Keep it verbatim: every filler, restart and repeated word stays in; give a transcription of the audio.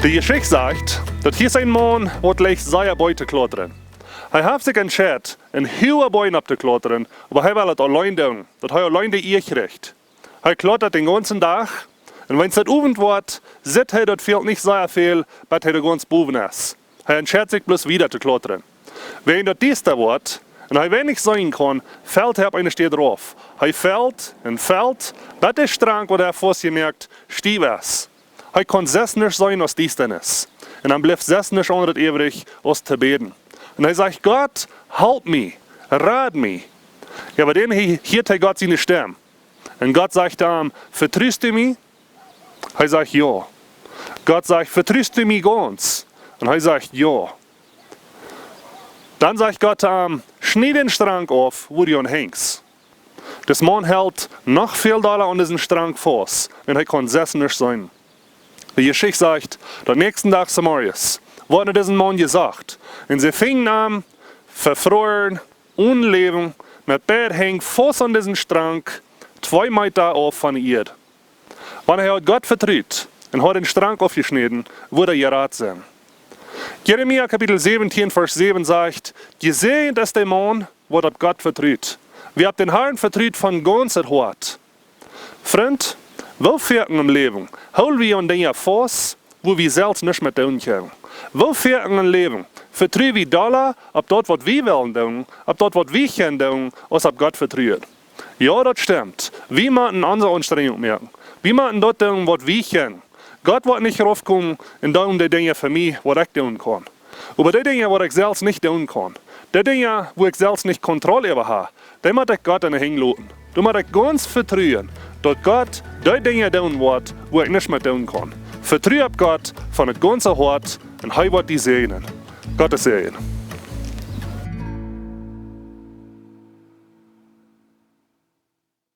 De Jeschicht sajcht, daut hia es een Maun, waut leicht sea bie to klautren. Hee haft sikj entscheit, een huagen Boom opp to klautren, oba hee well et auleen doonen, daut hee auleen de Iea kjricht. Hee klautret dän gaunzen Dach, un wan daut Owent woat, sitt hee daut Felt nich sea väl, bat hee doa gaunz bowen es. Hee entscheit sikj bloos wieda to klautren. Wan daut diesta woat, un hee weinich seenen kaun, felt hee opp eene Städ rauf. Hee felt un felt, bat de Strank, waut hee faust jemoakt, stiew es. Hee kaun selfst nuscht seenen aus Diestanis. Un dan blift selfst nuscht aundret äwrich aus to bäden. Un hee sajcht: "Gott, help mie, rad mie." Jo, oba dan hieet hee Gott siene Stemm. Un Gott sajcht to am: "Vetrust du mie?" Hee sajcht: "Jo." Gott sajcht: "Vetrust du mie gaunz?" Un hee sajcht: "Jo." Dan sajcht Gott to am: "Schnied dän Strank auf, wua du aun henjst." Dis Maun helt noch väl dolla aun disen Strank faust, un hee kaun selfst nuscht seenen. De Jeschicht sajcht, daut näakjsten Dach zemorjes woat no disen Maun jesocht, un see finjen am vefroaren, onen Läwen, met beid Henj faust aun disen Strank, twee Meeta auf von de Ieed. Wan hee haud Gott vetrut un haud dän Strank aufjeschnäden, wudd hee jerat sennen. Jeremia Kapitel säwentieen, Varsch säwen sajcht: "Jesäajent es de Maun, waut opp Gott vetrut, wäa opp dän Harn vetrut von gaunzem Hoat." Frint, woo foaken em Läwen hool wie aun Dinja faust, wua wie selfst nuscht met doonen kjennen? Woo foaken em Läwen vetru wie dolla opp daut, waut wie wellen doonen, opp daut, waut wie kjennen doonen, aus opp Gott vetruen? Jo, daut stemmt. Wie motten onse Aunstrenjunk moaken. Wie motten daut doonen, waut wie kjennen. Gott woat nich raufkomen un doonen de Dinja fa mie, waut ekj doonen kaun. Oba de Dinja, waut ekj selfst nich doonen kaun, de Dinja, wua ekj selfst nich Kontroll äwa hab, dee mott ekj Gott enne Henj loten. Doa mott ekj gaunz vetruen, daut Gott de Dinja doonen woat, wua ekj nuscht met doonen kaun. Vetru opp Gott von daut gaunze Hoat un hee woat die säajnen. Gottes Säajen.